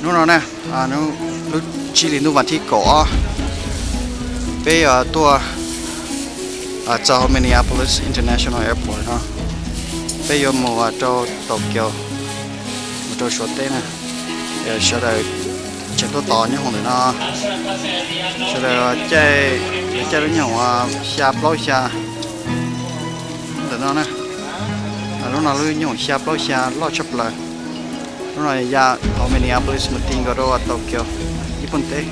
Hnub no na, lub tsib hlis ntuj vas thib kaum ob, peb yuav tuaj txog Minneapolis International Airport no. Peb yuav mus rau Tokyo, mus rau Suav teb na. Sawv daws tseem tuaj tos nyob hauv ntawm no. Sawv daws caij, caij lub nyoog xya plaub xya ntawm no na. Lub no lub nyoog xya plaub xya loj tshaj plaws. Lub no ya hauv Minneapolis mus ti nkaus rau Tokyo, ib puag teb.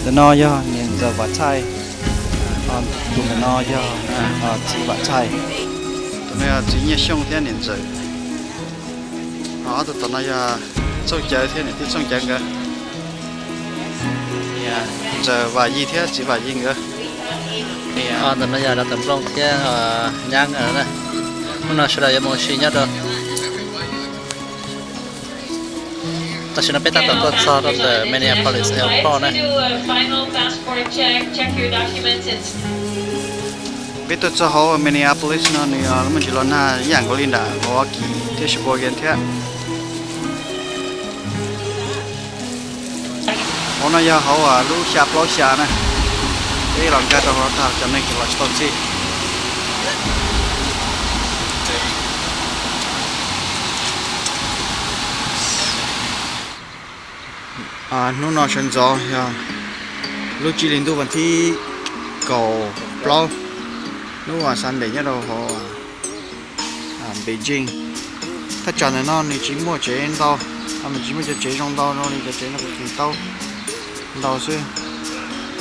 Ntawm no yog niam ntxawm Vam Thaij, tus ntawm no yog txiv Vam Thaij. Tus no yog txiv Nyiaj Xyooj thiab niam ntxawm. Ob tug tom no yog Txooj Cawv thiab niam tij Txooj Cawv nkawd. Ntxawm Vam Yig thiab txiv Vam Yig nkawd. Ntawm no yog Dr. Nplooj thiab Nyab nkawd na. Hnub no sawv daws yuav mus ua si nyob rau, tam sim no peb tab tom tuaj txog rau ntawm Minneapolis Airport na. Peb tuaj txog hauv Minneapolis no nws muaj ntsis los nag ib yam nkaus li nram Milwaukee thiab Sheboygan thiab. Hauv no yog hauv lub xya plaub xya na. Peb los nkag rau hauv tag cov neeg tseem los tsis tau txij. Hnub no sawv ntxov yog lub tsib hlis ntuj vas thib kaum plaub, hnub Sunday nyob rau hauv Beijing. Thaj tsam ntawm no nws tsis muaj tsev ntau, nws tsis muaj cov tsev zoo ntau zoo li cov tsev no kuv tau ntau xwb.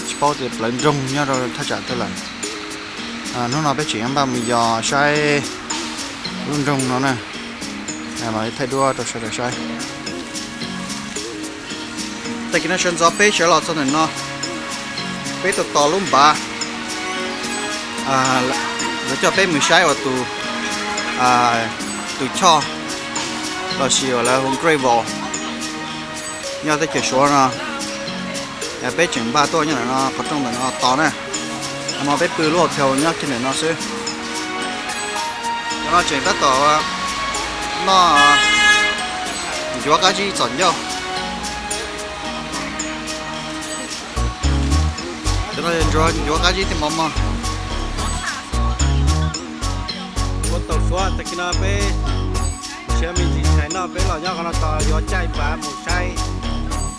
Tsis paub tias plawv nroog nyob rau thaj tsam twg lawm. Hnub no peb tseem yuav npaj mus yos saib lub nroog no na, los thaij duab rau sawv daws saib. Tag kis no sawv ntxov peb sawv los txog ntawm no, peb tuaj tos lub npav. Lawv coj peb mus saib uas tus, tus choj los sis uas lawv hu Great Wall nyob teb chaws Suav no. Peb tseem npaj tuaj nyob ntawm no qhov rooj ntawm no tos na. Hmo no peb pw lub hotel nyob kiag ntawm no xwb. Cov no tseem tab tom noj ncuav qab zib txom ncauj. Cov no ncuav qab zib tej mos mos. Ua tau Suav tag kis no peb siav me ntsis tshais noj peb los nyob qhov no tos yuav caij npav mus saib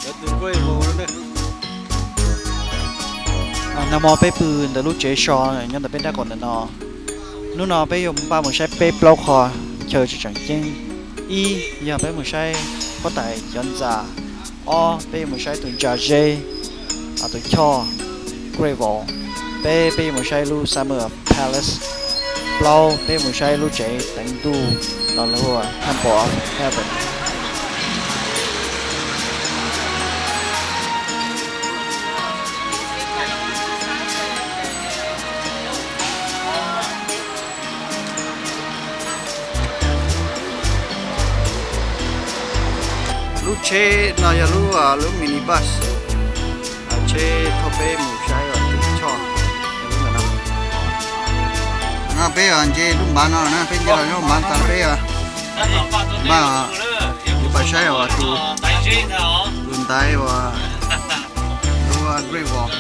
lawv tus Great Wall. Nag hmo peb pw ntawm lub tsev so nyob ntawm peb nrab qaum ntawm no. Hnub no peb yuav npaj mus saib peb plaub qhov chaw tseem ceeb. Ib yog peb mus saib huab tais cov ntxa. Ob peb yuav mus saib tus ntsa zeb, tus choj Great Wall. Peb peb yuav mus saib lub Summer Palace. Plaub peb yuav mus saib lub tsev teev ntuj los lawv hu ua Temple of Heaven. Lub tsheb no yog lub, lub minibus, tsheb thauj peb mus saib tus choj. No peb nce lub npav no na, peb nce los lub npav tas peb npaj yuav pais saib tus, tus ntaiv uas lub Great Wall.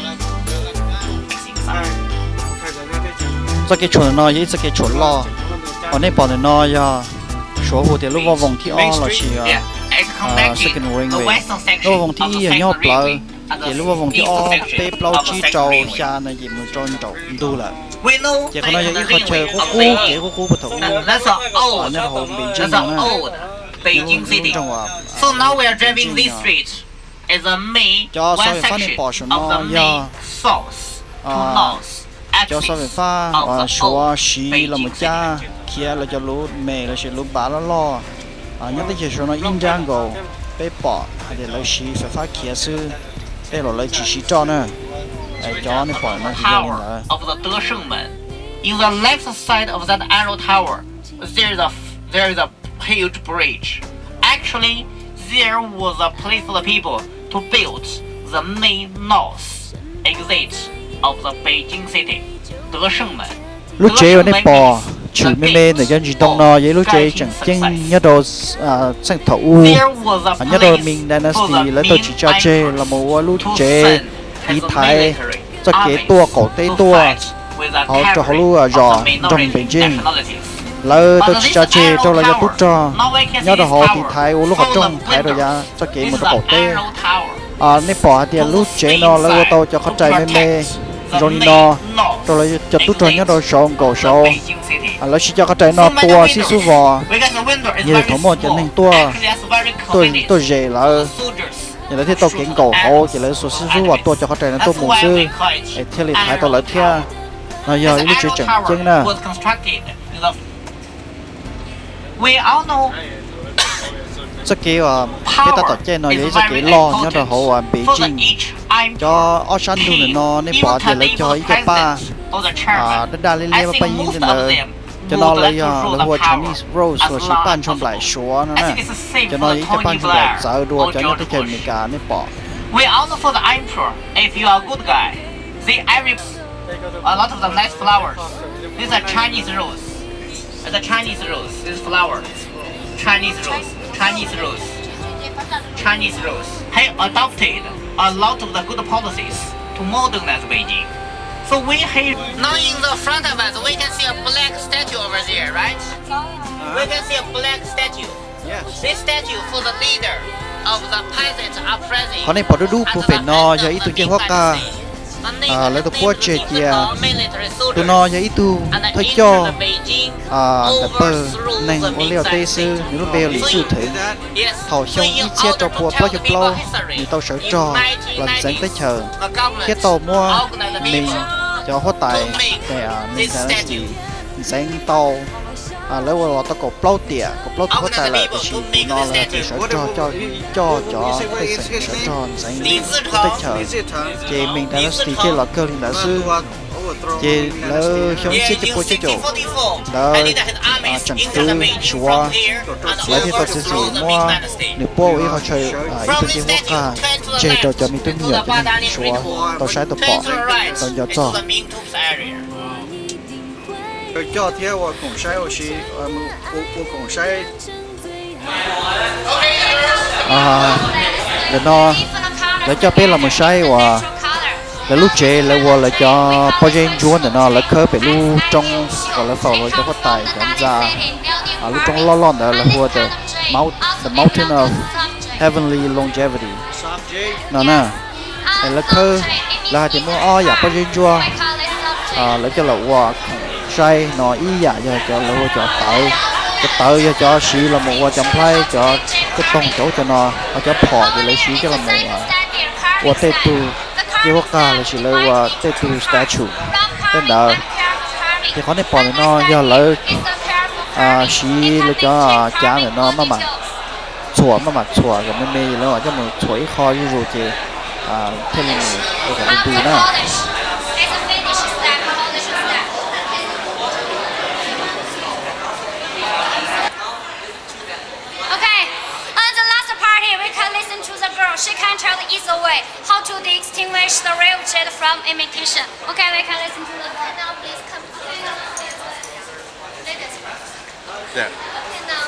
Txoj kev tshuam ntawm no yog ib txoj kev tshuam loj. Uas nej pom ntawm no yog Suav hu tias lub vaj voog thib ob los sis Second Ringway. Lub vaj voog thib ib yog nyob plawv, ces lub vaj voog thib ob, peb, plaub, tsib, rau, xya no ces mus rau nraum ntug lawm. Ces qhov no yog ib qho chaw qub qub, kev qub qub puag thaum ub nyob rau hauv Beijing no na. Lub nroog uas Beijing no. Cov xov fais fab nej pom saum no yog cov xov fais fab uas Suav siv los mus cab khiav lawv cov lub me los sis lub npav loj loj. Nyob teb chaws Suav no ib nrab nkaus, peb pom hais tias lawv siv fais fab khiav xwb, tej zaum lawv tsis siv roj na. Cov nej pom no ces yog li ntawd. In the left side of that arrow tower, there is a, there is a huge bridge. Actually, there was a place for the people to build the main north exit of the Beijing city, 德胜门. Lub tsev uas nej pom Tshwm me me ntawm cov ntsis ntoo no yog ib lub tsev tseem ceeb nyob rau txheej thaum ub, nyob rau Ming Dynasty lawv tau tsis tso tseg los mus ua lub tsev tiv thaiv txoj kev tuaj qaum teb tuaj hauv rau hauv lub zos nroog Beijing. Lawv tau tsis tso tseg rau lawv cov tub rog nyob rau hauv tiv thaiv ua lub qhov rooj thaiv rau yav txoj kev mus rau qaum teb. Nej pom hais tias lub tsev no lawv ua tau cov qhov rais me me zoo li no rau lawv cov tub rog nyob rau saud nkaum saud. Lawv siv cov qhov rais no tua xib xub vos, yog thaum muaj cov neeg tuaj, tuaj zes lawv, ces lawv thiaj tau kev nkaum hauv ces lawv xuas xib xub vos tua cov qhov rais no tuaj mus xwb, es thiaj li thaiv tau lawv thiab. No yog ib lub tsev tseem ceeb na. Txoj kev uas peb tab tom caij no yog ib txoj kev loj nyob rau hauv uas Beijing. Cov ob sab ntug ntawm no nej pom tias lawv cog ib co paj daj daj liab liab paj yeeb ntawd. Cov no lawv yog lawv hu ua Chinese rose los sis paj ntshua nplaim Suav no na. Cov no yog ib co paj ntshua nplaim txawv dua cov nyob teb chaws Amelikas nej pom. Chinese rose. He adopted a lot of the good policies to modernize Beijing. So we have now in the front of us, we can see a black statue over there, right? We can see a black statue. This statue for the leader of the peasant uprising. Qhov nej pom dub dub puag pem no yog ib tug ncej huab qag lawv tus puab tseg cia. Tus no yog ib tug thawj coj ntawm pawg neeg ua liaj ua teb xwb, nws lub npe hu Lis Xwj Theev. Thaum xyoo ib txhiab rau pua plaub caug plaub, nws tau sawv rog los ntxeev teb chaws thiab tau muab Ming cov huab tais, Ming Dynasty, ntxeev tau. Lawv ua los tau kaum plaub tiam kaum plaub tus huab tais lawm, tiam sis tus no lawv hais tias sawv rog coj cov pej xeem sawv rog ntxeev teb chaws. Ces Ming Dynasty thiaj los kawg li ntawd xwb. Ces lawv xyoo ib txhiab cuaj pua cuaj caum ntawd, tseem kwv Suav, lawv thiaj tau txiav txim muab nws puab ua ib qho chaw, ib tug ncej huab qag tseg rau cov me tub me nyuam cov neeg Suav tau saib tau pom tau nco txog. Ntawm no lawv coj peb los mus saib uas lawv lub tsev lawv ua lawv cov pob zeb ntsuab ntawm no lawv khawb pem lub roob uas lawv faus lawv cov huab tais cov ntxa. Lub roob loj loj ntawd lawv hu ua the Mountain of Heavenly Longevity no na. Lawv khawb, lawv hais tias muaj ob yam pob zeb ntsuab lawv coj los ua khoom saib no, ib yam yog cov lawv ua cov tawv, cov tawv yog cov siv los mus ua cov nplhaib cov kuj toog cov ub cov no, ho cov phom ces lawv siv coj los mus ua tej tug ncej huab qag los sis lawv ua tej tug statue tej ntawd. Ces qhov nej pom ntawm no yog lawv siv lawv cov cav ntawm no maj mam txhuam maj mam txhuam kom me me, lawv mam coj mus txhuam ib qho zuj zus ces thiaj li mus ua kom du du na. Okay, on the last part here, we can listen to the girl. She can tell the easy way how to distinguish the real jade from imitation. Okay, we can listen to the girl. Now please come to the ladies first. Yeah. Okay, now,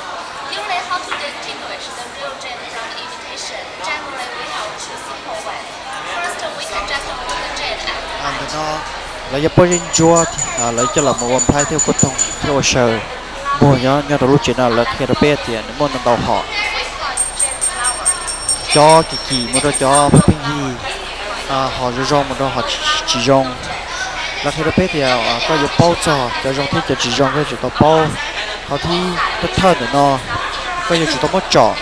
usually how to distinguish the real jade from imitation? Generally, we have two simple ways. First, we can just put the jade at the ntawm no lawv yog pob zeb ntsuab, lawv coj los mus ua nplhaib thiab ua kuj toog thiab ua saw muag nyob nyob rau lub tsev no. Lawv qhia rau peb tias nws muaj ntau ntau hom, cov kim kim mus rau cov pheej yig, hom zoo zoo mus rau hom tsis zoo. Lawv qhia rau peb tias koj yuav paub txog cov zoo thiab cov tsis zoo koj yuav tsum tau paub. Qhov thib thawj thawj ntawm no, koj yuav tsum tau muab tsom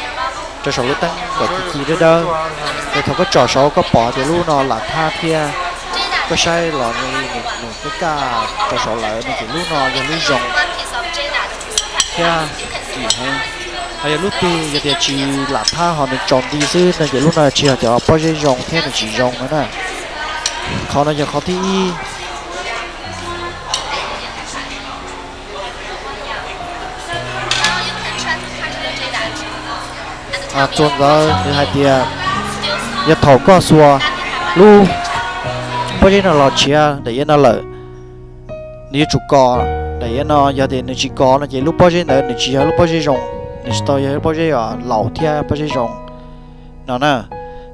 rau saum lub teeb kom ci ci dawb dawb. Ces thaum koj tsom saud koj pom tias lub no lam thab thiab koj saib los nws kaj kaj rau saud lawm no ces lub no yog lub zoo thiab kim heev. Ho yog lub twg yog tias tsis lam thab ho nws tsaus nti xwb no ces lub no tsis yog cov pob zeb zoo thiab nws tsis zoo no na. Qhov no yog qhov thib ib. Txuas ntawd nws hais tias yog thaum koj xuas lub pob zeb no los tshiav daim iav no lawm, nws yuav tsum kos daim iav no yog tias nws tsis kov no ces lub pob zeb ntawd nws tsis yog lub pob zeb zoo, nws tsis tau yog lub pob zeb laus thiab pob zeb zoo no na.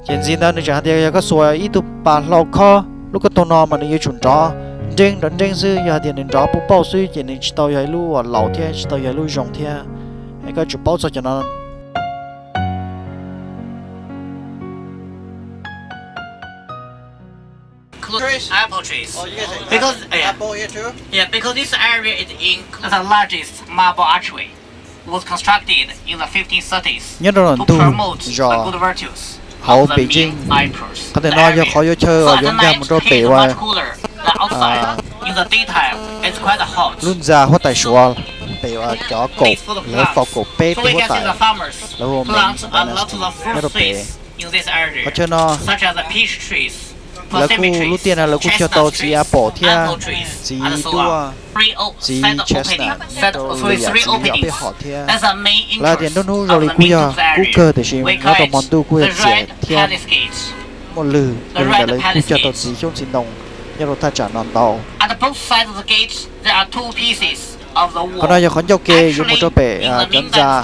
Ces ntxiv ntawd nws tseem hais tias yog koj xuas ib tug pas hlau khob lub koj taug no mas nws yuav tsum nrov nreeb nrov nreeb xwb, yog hais tias nws nrov pauj pauj xwb ces nws tsis tau yog ib lub uas laus thiab tsis tau yog ib lub zoo thiab. Es koj tsum paub txog cov no. Trees? Apple trees. Oh, you guys have Because, yeah. Apple here too? Yeah, because this area is in the largest marble archway was constructed in the fifteen thirties Nyob rau to ntu promote the zos good virtues hauv of the Ming Beijing. Emperors. Qhov ntawm no yog qhov yuav chaw uas yuav nkag mus rau pem uas lub ntxa huab tais Suav, pem uas cov kaum, lawv faus kaum peb tug huab tais, lawv hu Ming Dynasty nyob rau pem. Qhov chaw no lawv kuj, lub tiaj no lawv kuj cog tau txiv apple thiab txiv duaj, txiv chestnut, rau lwm yam txiv ob peb hom thiab. Lawv hais tias nruab hnub zoo li kuj yog kub kawg tiam sis nyob rau hmo ntuj kuj yog txias thiab muaj lwg, yog li ntawd lawv kuj cog tau txiv xyoob txiv ntoo nyob rau thaj tsam no ntau. Qhov no yog qhov ncauj ke yuav mus rau pem cov ntxa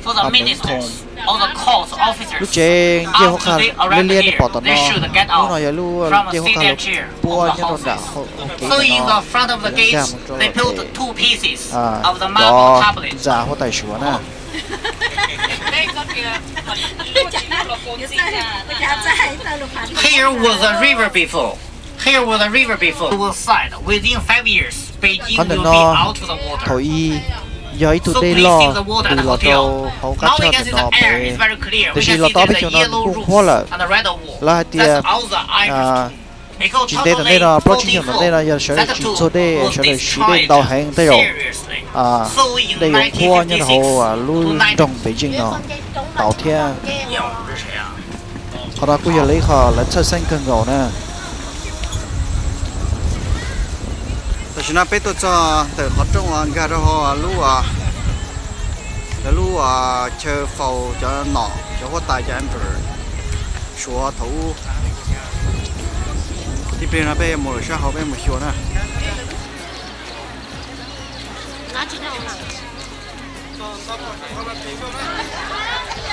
Ming Thong. Lub tsev ncej huab qhaj liab liab nej pom tom no, lub no yog lub ncej huab qhaj lawv puab nyob rau nram hauv kev ntawm no, nkag mus rau pem cov ntxa huab tais Suav na. Here was a river before. Here was a river before. It was said within five years Beijing Qhov ntawm will no be out of the water. Thaum ub yog ib tug dej loj twb los rau hauv qab choj ntawm no pem, tiam sis los tau ob peb xyoos no nws kuj nqhuab lawm. Lawv hais tias tsis ntev tom ntej no, plaub tsib xyoos tom ntej no yog sawv daws tsis txhua dej, sawv daws siv dej ntau heev tej zaum dej yuav nqhuab nyob rau hauv lub nroog Beijing no tau thiab. Qhov no kuj yog lawv ib qho lawv txhawj xeeb kawg nkaus na. Tam sim no peb tuaj txog ntawm qhov rooj uas nkag rau hauv lub, lawv lub chaw faus cov nom cov huab tais cov emperor Suav thaum ub. Tib pliag no peb mus lawm sab hauv peb mus xyuas na.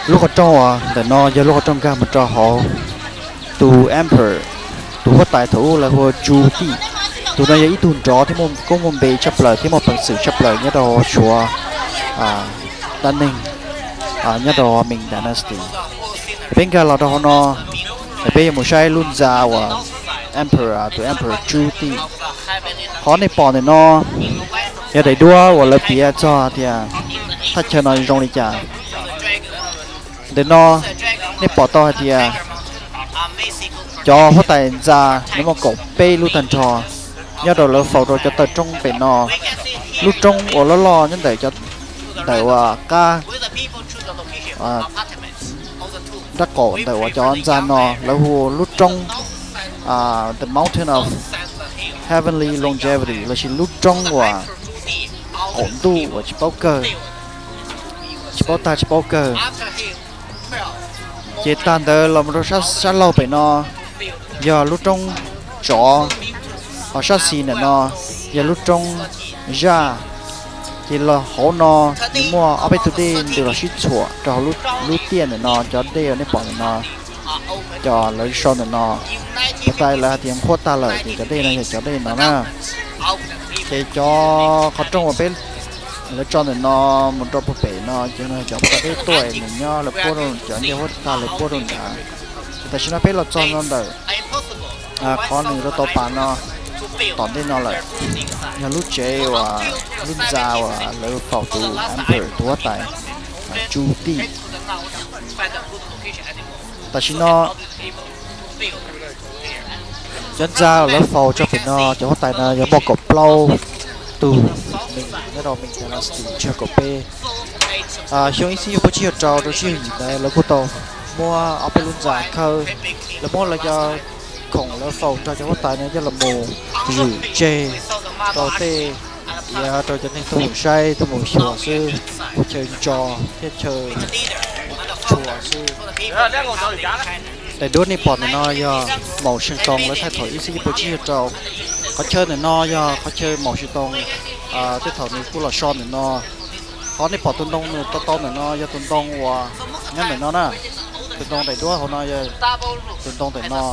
Lub qhov rooj uas ntawm no yog lub qhov rooj nkag mus rau hauv tus emperor, tus huab tais thaum ub lawv hu ua Tsu Tij. Tus no yog ib tug nrov thiab muaj koob muaj npe tshaj plaws thiab muaj peev xwm tshaj plaws nyob rau Suav dab neeg, nyob rau Ming Dynasty. Peb nkag los rau hauv no, peb yuav mus saib lub ntxa uas emperor, tus emperor Tsu Tij. Qhov nej pom ntawm no yog daim duab uas lawv piav txog tias thaj chaw no zoo li cas. Ntawm no nej pom tau hais tias cov huab tais ntxa nws muaj kaum peb lub tag nrho nyob rau lawv faus rau cov taw roob pem no. Lub roob uas loj loj nyob ntawm cov, ntawm uas qab nrab qaum ntawm uas cov ntxa no lawv hu lub roob The Mountain of Heavenly Longevity lossis lub roob uas qaum ntuj uas tsis paub kawg, tsis paub tag tsis paub kawg. Ces tag ntawd los mus rau sab laug pem no yog lub roob tsov, ho sab xis ntawm no yog lub roob zaj. Ces los hauv no nws muaj ob peb tug dej ntws los sib txhuam rau hauv lub tiaj ntawm no, cov dej uas nej pom ntawm no, cov lawv sau ntawm no, puas tas lawv hais tias nqhuab tag lawm ces cov dej no yog cov dej no na. Ces cov qhov rooj uas peb, lawv tso ntawm no mus rau puag pem no ces no cov huab tais dej tuaj nws nyob lawv puab rau cov ncej huab tais lawv puab rau nrad. Ces tam sim no peb los txog no ntawm qhov nws rau tau pas no tom ntej no lawm, yog lub tsev uas lub ntxa uas lawv faus tus emperor tus huab tais Tsu Tij. Tam sim no cov ntxa lawv faus tso pem no cov huab tais no yog muaj kaum plaub tug Ming nyob rau Ming Dynasty tsawg kaum peb. Xyoo ib txhiab cuaj puas tsib caug rau rau tsib caug yim ntawd lawv kuj tau muab ob peb lub ntxa khawb, lawv muab lawv cov khoom lawv faus rau cov huab tais no coj los mus zwm tseg rau tej, iav rau cov neeg tuaj mus saib tuaj mus xyuas xwb, ua chaw tso thiab chaw tshua xwb. Daim duab nej pom ntawm no yog maum seev toos lawv thaij thaum ib txhiab cuaj puas tsib caug rau. Qhov chaw ntawm no yog qhov chaw maum seev toos Tej thaum nws kuj los so ntawm no. Qhov nej pom tus ntoo nws tau tau ntawm no yog tus ntoo uas nyob ntawm no na. Tus ntoo daim duab hauv no yog tus ntoo ntawm no.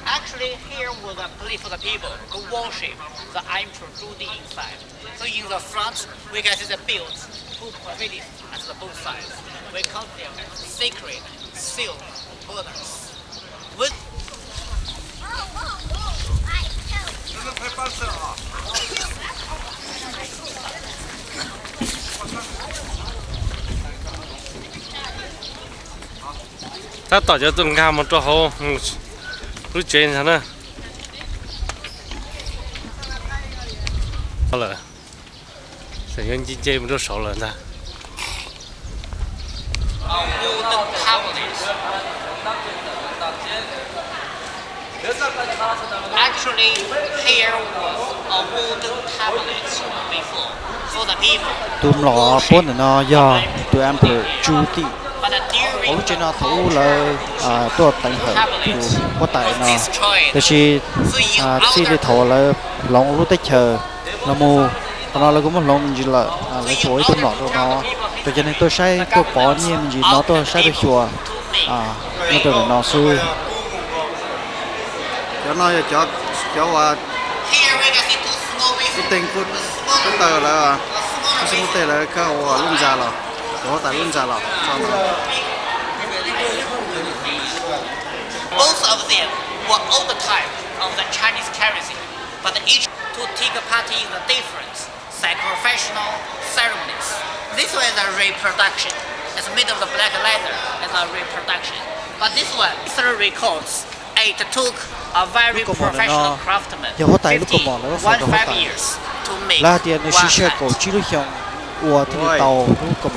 Actually, here was a place for the people to worship the emperor Zhu Di inside. So in the front, we can see the built two pyramids at the both sides. We call them sacred seal borders. With Tab tom cov tus nkag mus rau hauv lub tsev ntag na. Lawm, yuav nce nce mus rau saud lawm ntag. Actually, here was a wooden tablet before for the people. Tus mlom puab ntawm no yog tus emperor Zhu Di. Hauv lub tsev no thaum ub lawv tuaj teev hawm tus huab tais no, tab sis txij li thaum lawv hloov lub teb chaws los mus, qhov no lawv kuj muab hloov me ntsis lawm, lawv tsuas ua ib tug mlom rau no, rau cov neeg tuaj saib tuaj pov nyiaj me ntsis no tuaj saib tuaj xyuas nyob rau ntawm no xwb. Cov no yog cov uas ib teeg kuj taw lawv, tab sis kuj tej lawv kab ua lub ntxa los, cov huab tais lub ntxa los tso no. Both of them were old type of the Chinese currency, but each to take part in the different sacrificial ceremonies. This one is a reproduction. It's made of the black leather. It's a reproduction. But this one, history records, it took a very professional craftsman fifty, one five years to make one hat. Lawv hais tias nws siv sij hawm kaum tsib lub xyoos ua thiaj li tau lub kaus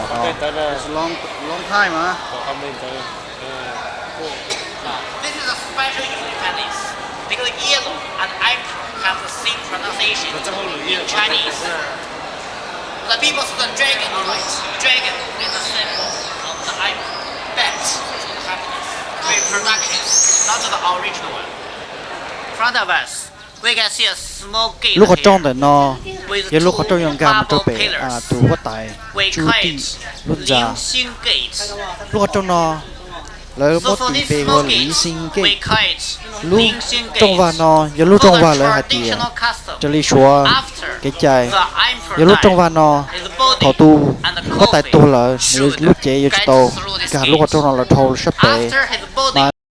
mom no. This is a special unique palace because yellow and ivory have the same pronunciation in Chinese. The people see the dragon, right? Dragon is the symbol of the ivory, bat, happiness, reproduction, not the original one. Front of us, we can see a small gate. Lub qhov rooj ntawm no yog lub qhov rooj yuav nkag mus rau pem tus huab tais Tsub Tij lub ntxa. Lub qhov rooj no lawv muab tis npe hu ua Li Xing Gate. Lub rooj vag no yog lub rooj vag lawv hais tias raws li suav kev cai, yog lub rooj vag no thaum tus huab tais tuag lawm, lub cev yuav tsis tau nkag lub qhov rooj no los dhau sab pem, mas